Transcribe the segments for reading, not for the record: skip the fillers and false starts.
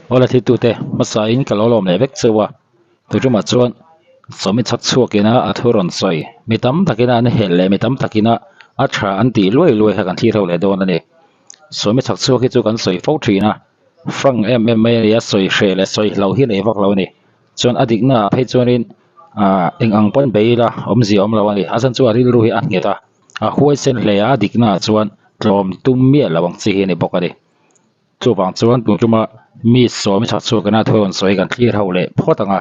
Awle thiltute hmasain ka lo lawm leh vek cheu a, tuṭumah chuan sawmi chhak chhuakin a a thu rawn sawi. Mi tam takin a an helh leh mi tam takin a a tha an tih luai luai kha kan thlir ho leh dawn a ni. Sawmi chhak chhuak hi chu kan sawi fo thin a, frank em em mai a ni a, sawi hreh leh sawi hlo hi nei vak lo a ni. Chuan a dikna ah phei chuanin ah eng ang pawn bei ila awmzia awm lo a ni. A chhan chu a rilru hi a nghet a, a huaisen hle a, a dikna ah chuan tlawm tum miah lo ang chi hi a ni bawk a ni. Chuvang chuan tun tuma mi sawmi chhak chhuak ina thu rawn sawi kan thlir ho leh phawt ang a,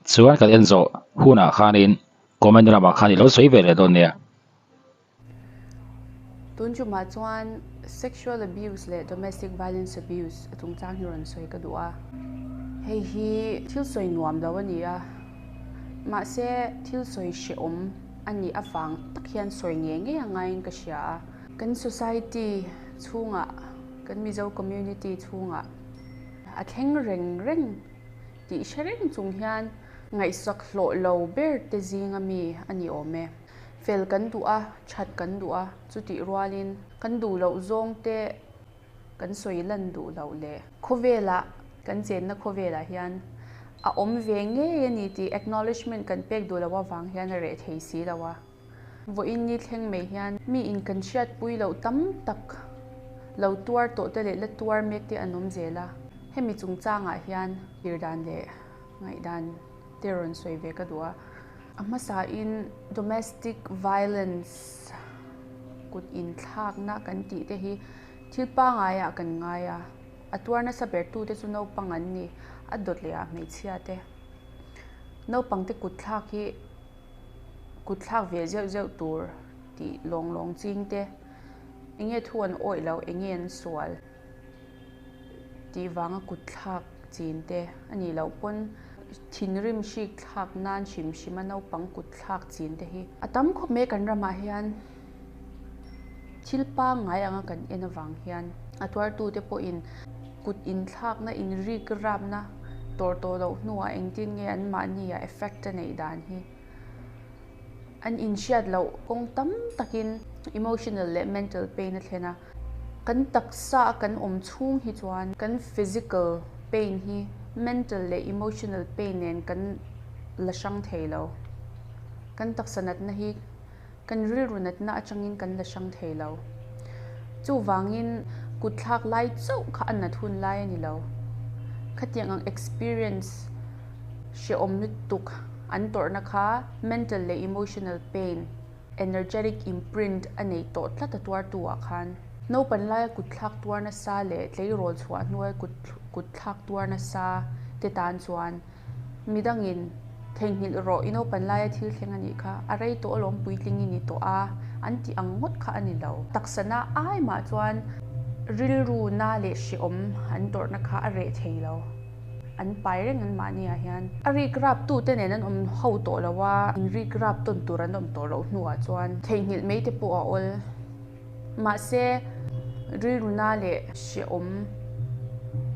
chuan kan en zawh hunah khanin comment lamah khan i lo sawi ve leh dawn nia. Tun tumah chuan sexual abuse leh domestic violence abuse a chungchang hi rawn sawi ka duh a. Hei hi thil sawi nuam lo a ni a, mahse thil sawi hrehawm a nih avang tak hian sawi ngei ngei a ngaiin ka hria a. Kan society chhungah, kan Mizo community chhungah a thleng reng reng tih hre reng chung hian ngaihsak hlawh lo ber te zinga mi a ni awm e. Fel kan duh a, that kan duh a, chutih rualin kan duh loh zawng te kan sawi lan duh loh leh khawvelah kan chenna khawvelah hian a awm ve ngei a ni tih acknowledgement kan pek duh loh avang hian a reh thei si lo a. Vawiin ni thleng mai hian mi in kan hriatpui loh tam tak lo tuar tawh te leh la tuar mek te an awm zel a. Hemi chungchangah hian tirdan leh ngaihdan te rawn sawi ve ka duh a. A hmasain domestic violence kut inthlakna kan tih te hi thil pangaiah kan ngai a, a tuar nasa bertute chu naupang an ni, a dawt leh ah hmeichhia te. Naupangte kut thlak hi kut thlak ve zeuh zeuh tur tih lawng lawng ching te, enge thu an awih loh, enge an sual tih vanga kut thlak chin te a nih loh pawn thinrim hrik thlak nan hrim hrim a naupang kut thlak chin te hi a tam khawp mai kan ramah hian thil pangngai anga kan en avang hian a tuartute pawhin kut inthlakna inrik rapna tawr tawh loh hnuah engtin nge anmahni ah effect a neih dan hi an inhriat loh kawng tam takin emotional leh mental pain a thlen a. Kan taksa a kan awm chhung hi chuan kan physical pain hi mental leh emotional pain nen kan la hrang thei lo. Kan taksa natna hi kan rilru natna atangin kan la hrang thei lo. Chuvangin kutthlak lai chauh kha a nat hun lai a ni lo. Khatiang ang experience hrehawm lutuk an tawrhna kha mental leh emotional pain Energetic imprint a nei tawh tlat a tuartu ah khan. Naupan laia kutthlak tuar nasa leh tleirawl chhuah hnuai kutthlak tuar nasa te tan chuan midangin theihnghilh rawh i naupan laia thil thleng a nih kha, a rei tawh alawm puitling i ni tawh a, an tih ang ngawt kha a ni lo. Taksana ai mah chuan rilru na leh hrehawm an tawrhna kha a reh thei lo. An pai reng an mahni ah hian. A rik rap tu te nen an awm ho tawh lo a, in rik rap tawn tur an awm tawh loh hnuah chuan theihnghilh mai te pawh a awl. Mahse, rilruna leh hrehawm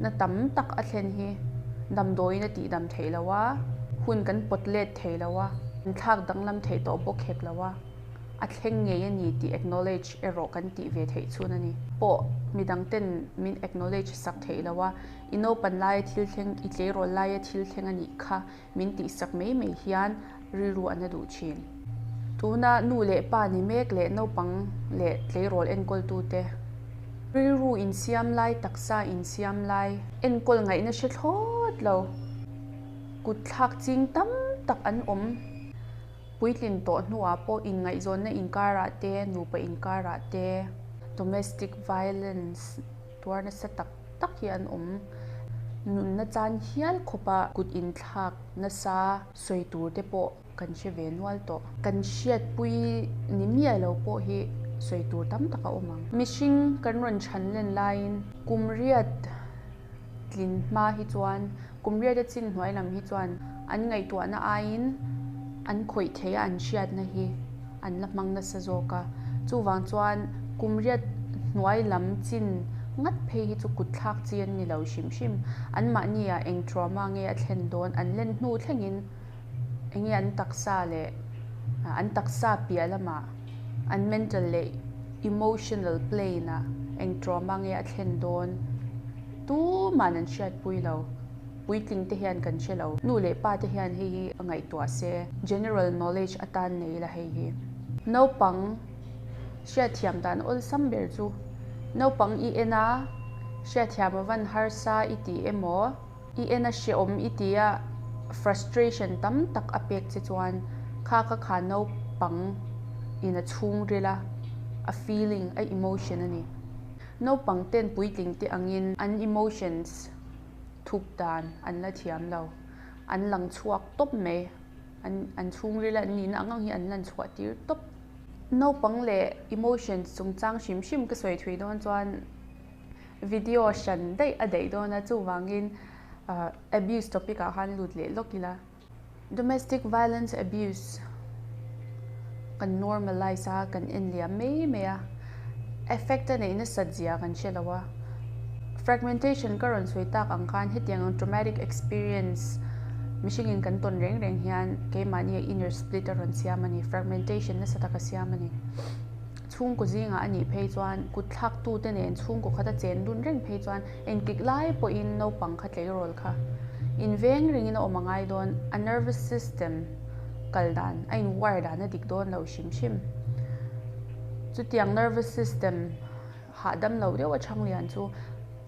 na tam tak a thlen hi damdawiin a tihdam theih lo a, hun kan pawt let thei lo a, an thlak danglam theih tawh bawk hek lo a. A thleng ngei a ni tih acknowledge erawh kan tih ve theih chhun a ni. Pawh midang ten min acknowledge sak theih lo a, I naupan laia thil thleng, i tleirawl laia thil thleng a nih kha min tihsak mai mai hian rilru a na duh thin. Tuna nu leh pa ni mek leh naupang leh tleirawl enkawltute rilru insiam lai, taksa insiam lai, enkawl ngaihna hre thlawt lo, kutthlak ching tam tak an awm. Puitlin tawh hnuah pawh inngaihzawnna inkarah te, nupa inkarah te, domestic violence tuar nasa tak tak hi an awm. Nunna chan hial khawpa kut inthlak nasa sawi tur te pawh kan hre ve nual tawh. Kan hriatpui ni miah lo pawh hi sawi tur tam tak a awm ang. Mihring kan rawn chhan len laiin kum riat tlin hma hi chuan kum riat a chin hnuai lam hi chuan an ngaihtuahna aiin an khawih theih a an hriatna hi an la hmang nasa zawk a, chuvang chuan kum riat hnuai lam chin ngat phei hi chu kut thlak chi an ni lo hrim hrim. Anmahni ah eng trauma nge a thlen dawn an len hnu thlengin eng nge an taksa leh an taksa piah lamah an mental leh emotional plane ah eng trauma nge a thlen dawn. Tuman an hriatpui lo. Puitling te hian kan hre lo. Nu leh pa te hian hei hi ngaihtuah se, general knowledge atan nei ila hei hi. Naupang hriatthiam dan awlsam ber chu naupang i en a, hriatthiam a van harsa i ti emaw, i en a hreawm i ti a, frustration tam tak a pek che chuan kha kha kha naupang in a chhungril a, a feeling, a emotion a ni. Naupang ten puitling te angin an emotions thup dan an la thiam lo. An lang chhuak tawp mai. An an chhungril an nihna ang ang hi an lan chhuah tir tawp. Naupang leh emotions chungchang hrim hrim ka sawi thui dawn chuan video hran daih a daih dawn a, chuvangin abuse topic ah khan lut leh lawk ila. Domestic violence abuse kan normalise a, kan en liam mai mai a, effect a neih nasat zia kan hre lo a. Fragmentation ka rawn sawi tak ang khan hetiang ang traumatic experience mihringin kan tawn reng reng hian keimahni a inner split a rawn siam a ni, fragmentation nasa taka siam a ni. Chhungkaw zingah a nih phei chuan kut thlaktute nen chhungkaw khata chen dun reng phei chuan engtik lai pawhin naupang kha tleirawl kha inveng rengin a awm a ngai dawn, a nervous system kal dan a in wire dan a dik dawn lo hrim hrim. Chutiang nervous system hahdam lo deuh a chhang lian chu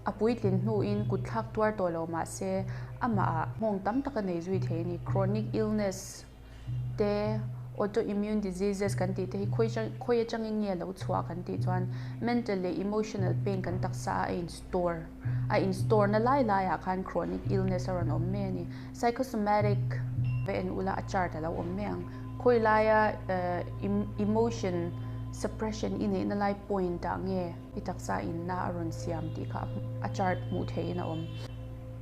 a puitlin hnuin kut thlak tuar tawh lo mah se amahah nghawng tam tak a nei zui thei a ni, chronic illness. te autoimmune diseases kan tih te hi khawi atang khawi atangin nge lo chhuah kan tih chuan mental leh emotional pain kan taksa a in store a in store na lai lai ah khan chronic illness a rawn awm mai a ni. Psychosomatic va en ula a chart a lo awm mai ang. Khawi laia eh emotion suppression i neihna lai point ah nge i taksa in na a rawn siam tih kha a chart hmuh theihin a awm.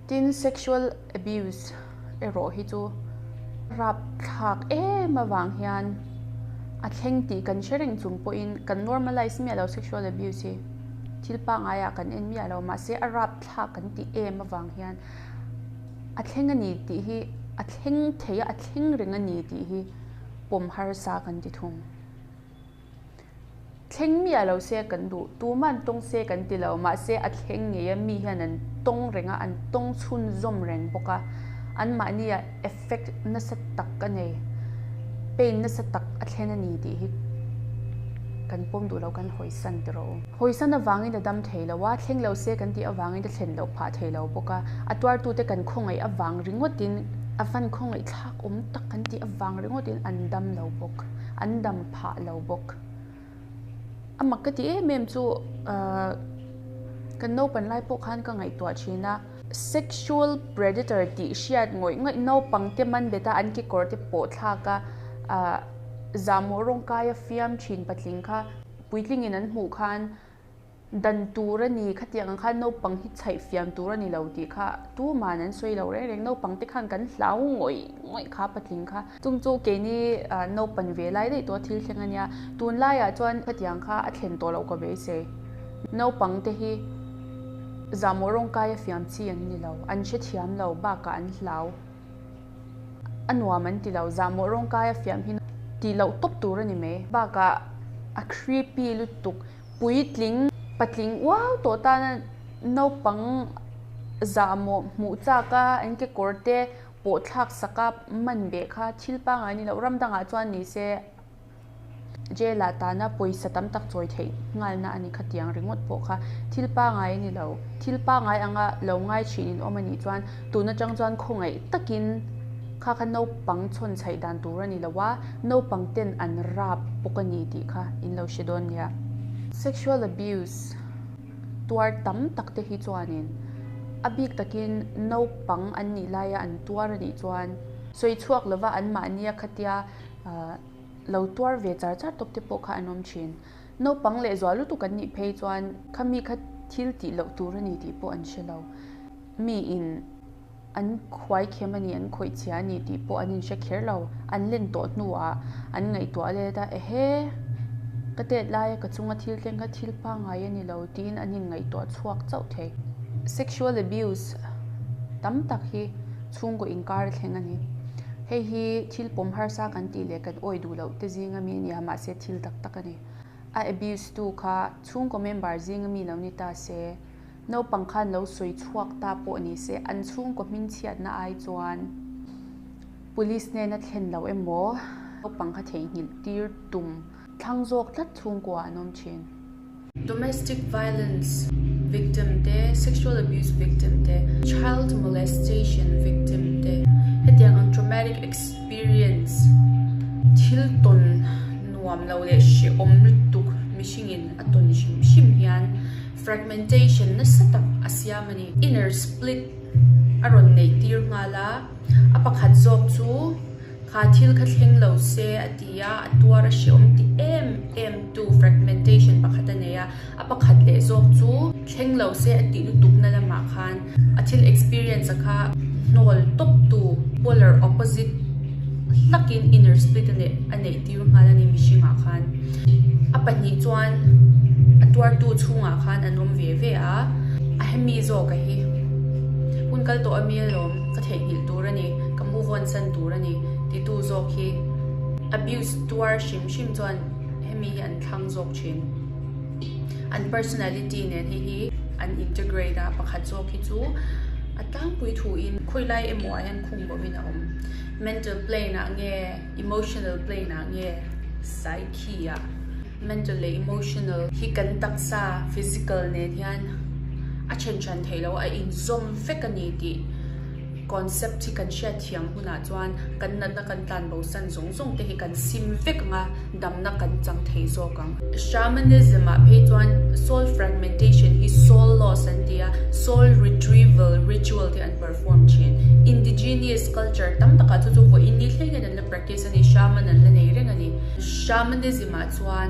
Tin sexual abuse erawh hi chu rapthlak em avang hian a thleng tih kan hre reng chung pawhin kan normalise miah lo sexual abuse hi thil pangaiah kan en miah lo mahse a rapthlak kan tih em avang hian a thleng a ni tih hi a thleng thei a a thleng reng a ni tih hi pawm harsa kan ti thung. Thleng miah lo se kan duh, tuman tawng se kan ti lo, mahse a thleng ngei a, mi hian an tawng reng a, an tawng chhunzawm reng bawk a, anmahni ah effect nasa tak a nei, pain nasa tak a thlen a ni tih hi kan pawm duh lo, kan hawisan ti rawh u. Hawisan avangin a dam thei lo a, thleng lo se kan tih avangin a thlen loh phah thei lo bawk a, a tuartute kan khawngaih avang ringawtin a van khawngaih thlak awm tak kan tih avang ringawtin an dam lo bawk. An dam phah lo bawk. A mak ka ti em em chu ahh kan naupang lai pawh khan ka ngaihtuah thin a, sexual predator tih hriat ngawih ngawih naupang te man bet a an kekawr te pawh thlak a ahh zahmawh rawng kaia fiam thin patling kha puitlingin an hmuh khan Dan tur a ni, khatiang ang khan naupang hi chhaih fiam tur a ni lo tih kha tuman an sawi lo reng reng. Naupang te khan kan hlau ngawih ngawih kha patling kha. Chung chu keini naupan ve lai daih tawh a thil thleng a nia. Tunlaiah chuan khatiang kha a thlen tawh loh ka beisei. Naupang te hi zahmawh rawngkai a fiam chi an ni lo, an hrethiam lo bakah an hlau. A nuam an ti lo, zahmawh rawngkai a fiam hi tih loh tawp tur a ni mai. Bakah a creepy lutuk. Puitling, patling uau tawh tana naupang zahmawh hmuh chak a, an kekawr te pawh thlak sak a man beh kha thil pangngai ni loh ram dangah chuan ni se jail ah tana pawisa tam tak chawi theih nghalna a ni khatiang ringawt pawh kha thil pangngai a ni lo. Thil pangngai anga lo ngai thin in awm a nih chuan tun atang chuan khawngaih takin kha kha naupang chhawn chhaih dan tur a ni lo a, naupang ten an rap bawk a ni tih kha in lo hre dawn nia. Sexual abuse tuar tam tak te hi chuanin a bik takin naupang an nih laia an tuar a nih chuan sawi chhuak lova anmahnia khatia lo tuar ve char char tawp te pawh kha an awm thin. Naupang leh zual lutuk an nih phei chuan khami kha thil tih loh tur a ni tih pawh an hre lo. Miin an khuai khem a ni, an khawih chhia a ni tih pawh an inhre kher lo. An len tawh hnuah an ngaihtuah let a, ehe, ka tet laia ka chunga thil thleng kha thil pangngai a ni lo tiin an inngaihtuah chhuak chauh thei. Sexual abuse tam tak hi chhungkaw inkar a thleng a ni. Hei hi thil pawm harsa kan tih leh kan awih duh loh te zinga mi a ni a, mahse thil tak tak a ni. A abuse tu kha chhungkaw member zinga mi lo ni ta se. Naupang khan lo sawi chhuak ta pawh ni se an chhungkaw hmingchhiatna ai chuan Police hnena thlen lo emaw naupang kha theihnghilh tir tum thlang zawk tlat chhungkua an awm thin. Domestic violence victim te, sexual abuse victim te, child molestation victim te hetiang ang traumatic experience thil tawn nuam lo leh hrehawm lutuk mihringin a tawn hrim hrim hian fragmentation nasa tak a siam a ni. Inner split a rawn neih tir nghal a, a pakhat zawk chu Kha thil kha thleng lo se a ti a, a tuar a hrehawm ti em em tu fragmentation pakhat a nei a, a pakhat leh zawk chu thleng lo se a tih lutukna lamah khan a thil experience a kha hnawl tawp tu polar opposite hlakin inner split a neih a neih tir nghal a ni mihringah khan. A pahnih chuan a tuartu chhungah khan an awm ve ve a, a hemi zawk a hi hun kal tawh ami alawm. Ka theihnghilh tur a ni, ka move on san tur a ni titu zawk hi abuse tuar hrim hrim chuan hemi hi an thlang zawk thin. An personality nen hei hi an integrate a, pakhat zawk hi chu a tlangpui thuin khawilai emaw ah hian khung bawhin a awm. Mental plane ah nge emotional plane ah nge psyche ah mental leh emotional hi kan taksa physical nen hian a then hran theih loh a inzawm vek a ni tih concept hi kan hriat thiam hunah chuan kan natna kan tlan bo san zawng zawng te hi kan sim vek ang a damna kan chang thei zawk ang. Shamanism ah phei chuan soul fragmentation hi soul loss an ti a, soul retrieval ritual te an perform thin. Indigenous culture tam takah chu chu vawiin ni thleng hian an la practice a ni, shaman an la nei reng a ni. Shamanism ah chuan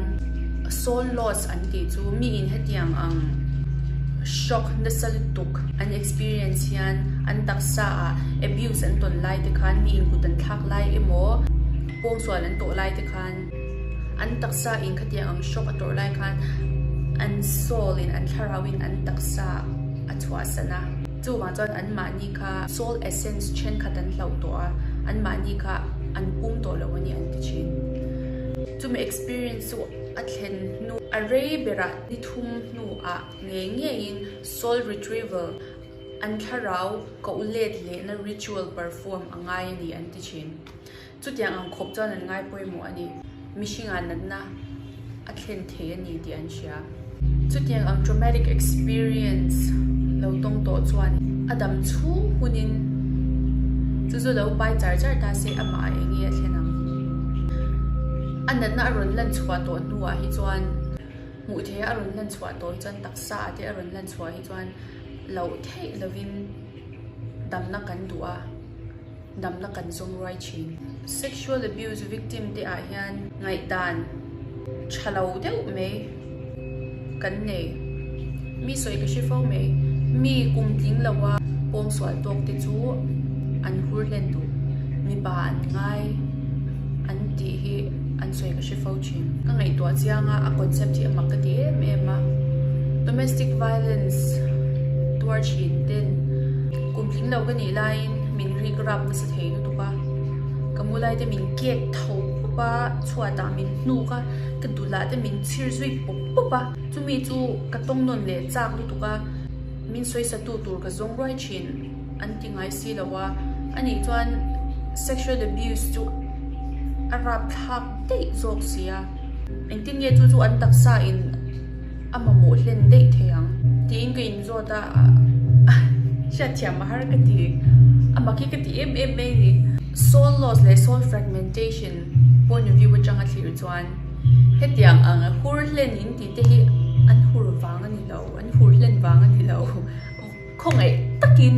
soul loss an tih chu mi in hetiang ang shock nasa lutuk an experience hian an taksa ah abuse an tawn lai te khan mi in kut an thlak lai emaw pawngsual an tawh lai te khan an taksa in khatiang ang shock a tawrh lai khan an soul in an thlarau in an taksa a chhuahsan a chuvang chuan an mahni kha soul essence thenkhat an hlauh tawh a an mahni kha an pum tawh lo a ni an ti thin. Chumi experience chu a thlen hnu a rei berah ni thum hnuah ngei ngeiin soul retrieval an thlarau koh let lehna ritual perform a ngai a ni an ti thin. Chutiang ang khawp chuan an ngai pawimawh a ni. Mihringah natna a thlen thei a ni tih an hria. Chutiang ang traumatic experience lo tawng tawh chuan a dam chhung hunin chu chu lo pai char char ta se amah a eng nge a thlen ang. A natna a rawn lan chhuah tawh hnuah hi chuan hmuh theih a rawn lan chhuah tawh hi chuan taksa ah te a rawn lan chhuah hi chuan loh theih lovin damna kan duh a. Damna kan zawng ruai thin. Sexual abuse victim te ah hian ngaihdan tha lo deuh mai kan nei. Mi sawi ka hre fo mai. Mi kum tling lo a pawngsual tawk te chu an hur hlen duh. Mipa an ngai an tih hi an sawi ka hre fo thin. Ka ngaihtuah chiang a, a concept hi a mak ka ti em em a. Domestic violence tuar thin ten kum tling lo ka nih laiin min rik rap nasa thei lutuk a, ka mu lai te min kek tho pawp a, chhuatah min hnuk a, ka dulah te min chhir zui pawp pawp a, chumi chu ka tawng nawn leh chak lutuk a, min sawisa tu tur ka zawng ruai thin an ti ngai si lo a, anih chuan sexual abuse chu a rapthlak daih zawk si a, engtin nge chu chu an taksa in a mamawh hlen daih thei ang tiin ka inzawt a, hriatthiam a har ka ti, a mak hi ka ti em em mai a ni. Soul loss leh soul fragmentation point of view atanga thlir chuan hetiang ang hur hlen in tih te hi an hur vang a ni lo, an hur hlen vang a ni lo. Khawngaih takin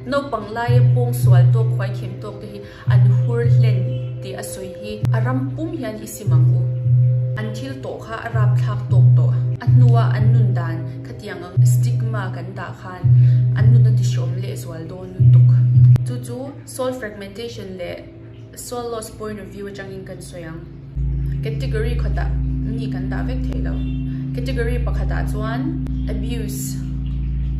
naupang laia pawngsual tawk khuaikhem tawk te hi An hur hlen tih a sawi hi a ram pum hian i sim ang u. An thil tawh kha a rapthlak tawk tawh. A hnua an nun dan khatiang ang stigma kan dah khan an nun a ti hreawm leh zual dawn lutuk. Chu chu soul fragmentation leh soul loss point of view atangin kan sawi ang. Category khatah mi kan dah vek thei lo. Category pakhatah chuan abuse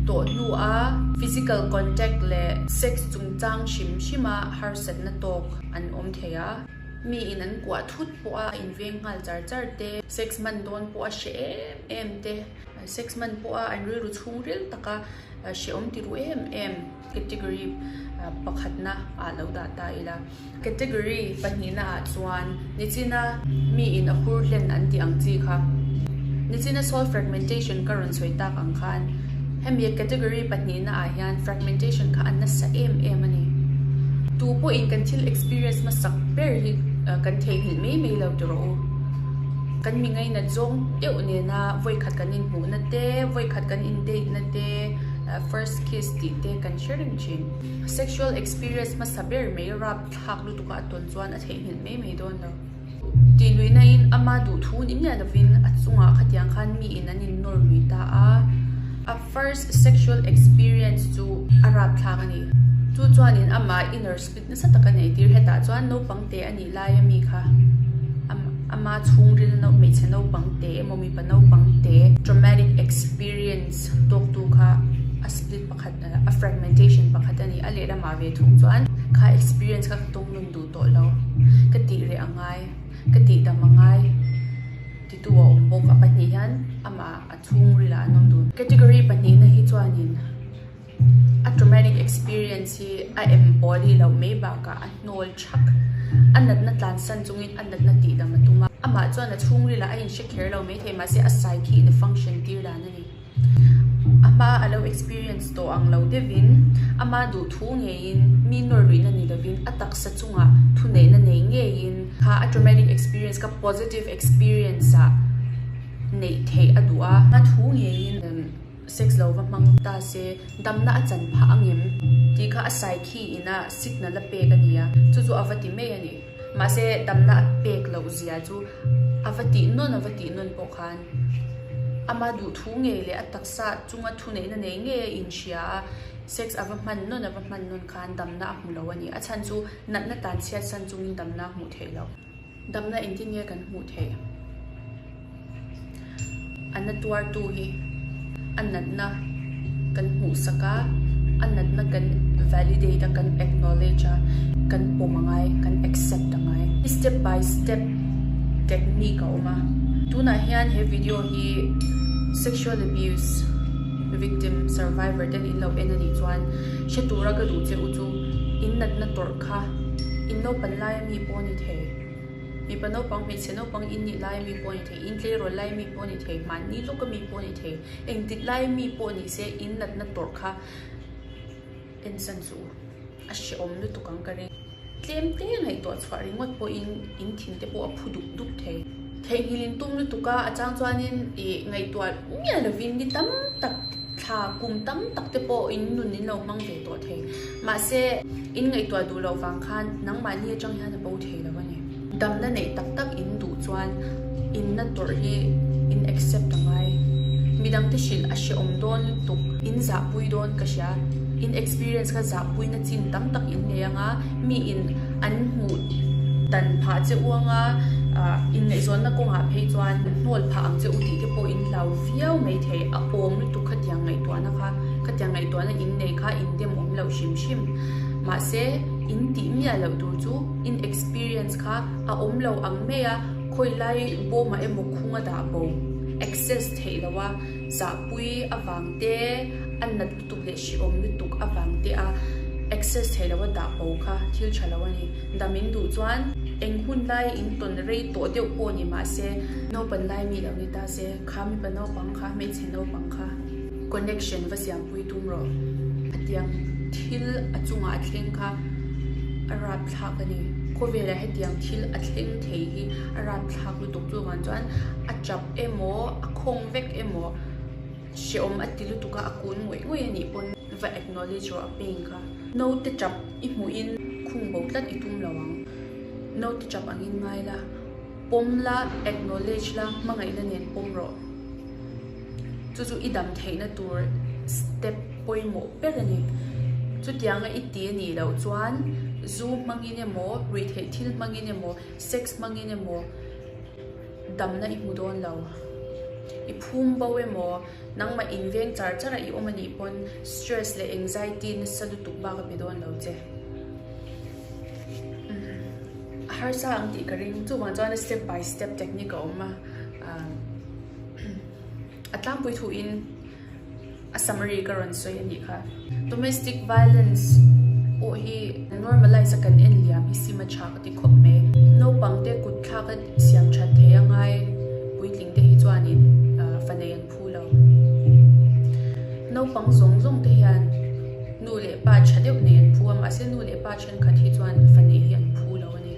tawh hnua physical contact leh sex chungchang hrim hrima harsatna tawk an awm thei a. Mi in an kuah thut pawh a inveng nghal char char te, sex hman dawn pawh a hre em em te, sex hman pawh a an rilru chhungril taka hrehawm ti ru em em category pakhatna ah lo dah ta ila. Category pahnihna ah chuan nichina mi in a hur hlen an tih ang chi kha nichina soul fragmentation ka rawn sawi tak ang khan hemi category pahnihna ah hian fragmentation kha a nasa em em a ni. Tu pawhin kan thil experience hmasak ber hi kan theihnghilh mai mai lo ti rawh u. Kan mi ngainat zawng deuh nena vawikhat kan inhmuhna te, vawikhat kan in date na te, first kiss tih te kan hre reng thin. Sexual experience hmasa ber mai rap thlak lutuk a tawn chuan a theihnghilh mai mai dawn lo. Tih luihna in ama duh thu ni miah lovin a chungah khatiang khan mi in an in nawr lui ta a. A first sexual experience chu a rap thlak a ni. Chu chuanin amah inner split nasa tak a nei tir. Hetah chuan naupang te a nih lai ami kha ama chhungril hmeichhe naupang te emaw mipa naupang te traumatic experience tawktu kha a split pakhat a fragmentation pakhat a ni. A lehlamah ve thung chuan kha experience kha ka tawng nun duh tawh lo. Ka tih reh a ngai, ka tih dam a ngai titu a awm bawk. A pahnih hian amah a chhungril ah an awm dun. Category pahnihna hi chuanin a traumatic experience hi a embody loh mai bakah a hnawl thak. A natna tlansan chungin a natna tih dam a tum a. Amah chuan a chhungril ah a inhre kher lo maithei mahse a psyche in a function tir dan a ni. A hma a lo experience tawh ang lo deuhin ama duh thu ngeiin mi nawr luihna ni lovin a taksa chungah thuneihna nei ngeiin kha a traumatic experience kha positive experience ah neih theih a duh a. A thu ngeiin sex lo va hmang ta se damna a chan phah ang em tih kha a psyche ina signal a pek a ni a, chu chu a va ti mai a ni. Mahse damna a pek loh zia chu a va tih nawn a va tih nawn pawh khan ama duh thu ngei leh a taksa chunga thuneihna nei ngei a inhria a, sex a va hman nawn a va hman nawn khan damna a hmu lo a ni. A chhan chu natna tan chhiat san chungin damna a hmuh theih loh. Damna engtin nge kan hmuh theih? A na tuartu hi a natna kan hmuh sak a, a natna kan validate a, kan acknowledge a, kan pawm a ngai, kan accept a ngai. Step by step technique a awm a. Tunah hian he video hi sexual abuse victim survivor ten in lo en a nih chuan hre tura ka duh che u chu in natna tawrh kha in naupan laia mi pawh a ni thei. Mipa naupang, hmeichhe naupang in nih laia mi pawh a ni thei, in tleirawl laia mi pawh a ni thei, mahni lawka mi pawh a ni thei, engtik laia mi pawh ni se in natna tawrh kha ensan suh u, a hrehawm lutuk ang ka ring. Tlem te ngaihtuah chhuah ringawt pawhin in thin te pawh a phu dup dup thei. Theihnghilh in tum lutuk a, a chang chuanin ih ngaihtuah miah lovin ni tam tak thla kum tam tak te pawh in nun in lo hmang ve tawh thei. Mahse, in ngaihtuah duh loh vang khan nangmahni atang hian a bo thei lo a ni. Damna neih tak tak in duh chuan inna tawrh hi in accept a ngai. Midangte hrilh a hrehawm dawn lutuk, in zahpui dawn ka hria. In experience kha zahpuina chin tam tak in nei anga mi in an hmuh dan phah che u anga inngaihzawnna kawngah phei chuan hnawl phah ang che u tih te pawh in hlau viau maithei. A awm lutuk khatiang ngaihtuahna kha, khatiang ngaihtuahna in nei kha in dem awm loh hrim hrim. Mahse, in tih miah loh tur chu in experience kha a awm lo ang mai a, khawi lai bawmah emaw khung a dah bo, access theih loh a, zahpui avang te, a nat lutuk leh hrehawm lutuk avang te a access theih loh a dah bo kha thil tha lo a ni. Dam in duh chuan eng hun lai in tawn rei tawh deuh pawh ni mahse, naupan lai mi lo ni ta se, kha mipa naupang kha, hmeichhe naupang kha connection va siampui tum rawh. Hetiang thil a chungah a thleng kha a rap thlak a ni. Khawvelah hetiang thil a thleng thei hi a rap thlak lutuk chuvang chuan a chap emaw a khawng vek emaw hrehawm a ti lutuk a a kun ngawih ngawih a nih pawn va acknowledge rawh a pain kha. Naute chap i hmuhin khung bo tlat i tum lo ang. Naute chap angin ngai la, pawm la, acknowledge la, hmangaihna nen pawm rawh. Chu chu i dam theihna tur step pawimawh ber a ni. Chutianga i ti a nih loh chuan zu hmangin emaw, ruihtheih thil hmangin emaw, sex hmangin emaw damna i hmu dawn lo. I phum bo emaw, nangmah inveng char char a i awm a nih pawn stress leh anxiety nasa lutuk bak a pe dawn lo che. Harsa ang tih ka ring. Chuvang chuan step by step technique a awm a, a tlangpui thuin a summary ka rawn sawi a nih kha. Domestic violence pawh hi normalize a kan en liam hi sim a tha ka ti khawp mai. Naupang te kut thlak a siam that thei a ngai puitling te hi chuanin fa nei an phu lo. Naupang zawng zawng te hian nu leh pa tha deuh nei an phu a, mahse nu leh pa thenkhat hi chuan fa nei hi an phu lo a ni.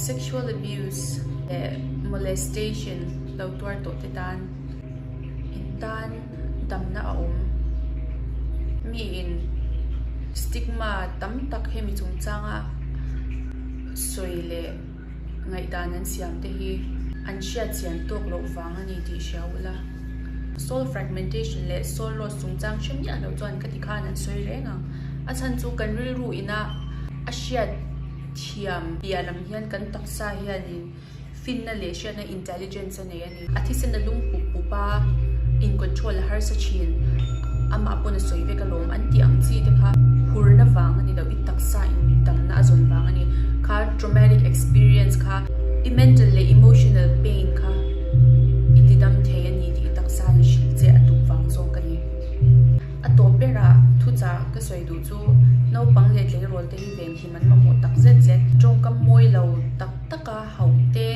Sexual abuse leh molestation lo tuar tawh te tan in tan damna a awm. Miin stigma tam tak hemi chungchanga sawi leh ngaihdan an siam te hi an hriat chian tawk loh vang a ni tih hria ula. Soul fragmentation leh soul loss chungchang hre miah loh chuan ka ti khan an sawi reng ang. A chhan chu kan rilru ina a hriat thiam piah lam hian kan taksa hianin finna leh hriatna intelligence a nei a ni. A thisen a lum pup pup a, in control a harsa thin. Amah pawn a sawi vek alawm an tih ang chi te kha hurna vang a ni lo, i taksa in damna a zawn vang a ni. Kha traumatic experience kha i mental leh emotional pain kha i ti dam thei a ni tih i taksa in hrilh che a duh vang zawk a ni. A tawp berah thuchah ka sawi duh chu naupang leh tleirawl te hi venhim an mamawh tak zet zet. Tawngkam mawi lo tak taka hauh te,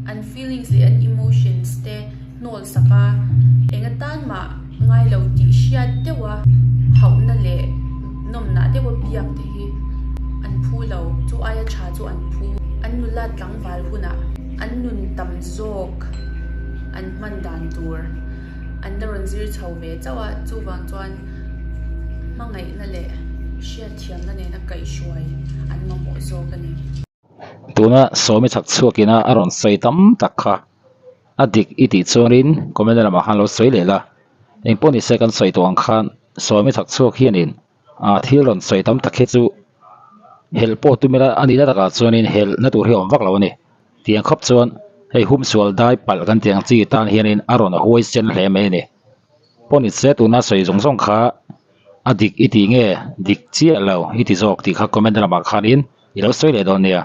an feelings leh an emotions te hnawl sak a, eng atan mah ngai lo tih hriat deuh a hauhna leh nawmnah deuh a biak te hi an phu lo, chu aia tha chu an phu. An nula tlangval hunah an nun tam zawk an hman dan tur an la rawn zir chho ve chauh a, chuvang chuan hmangaihna leh hriatthiamna nena kaihhruai an mamawh zawk a ni. Tuna Sawmi chhak chhuakin a a rawn sawi tam tak kha a dik i tih chuanin comment lamah khan lo sawi leh la. Engpawh nise kan sawi tawh ang khan Sawmi chhak chhuak hianin a thil rawn sawi tam tak hi chu helh pawh tum ila a nihna takah chuanin helhna tur hi a awm vak lo a ni. Tiang khawp chuan hei humsual dai palh kan tih ang chi tan hianin a rawn huai sen hle mai a ni. Pawh nise tuna sawi zawng zawng kha a dik i tih nge dik chiah lo i ti zawk tih kha comment lamah khanin i lo sawi leh dawn nia.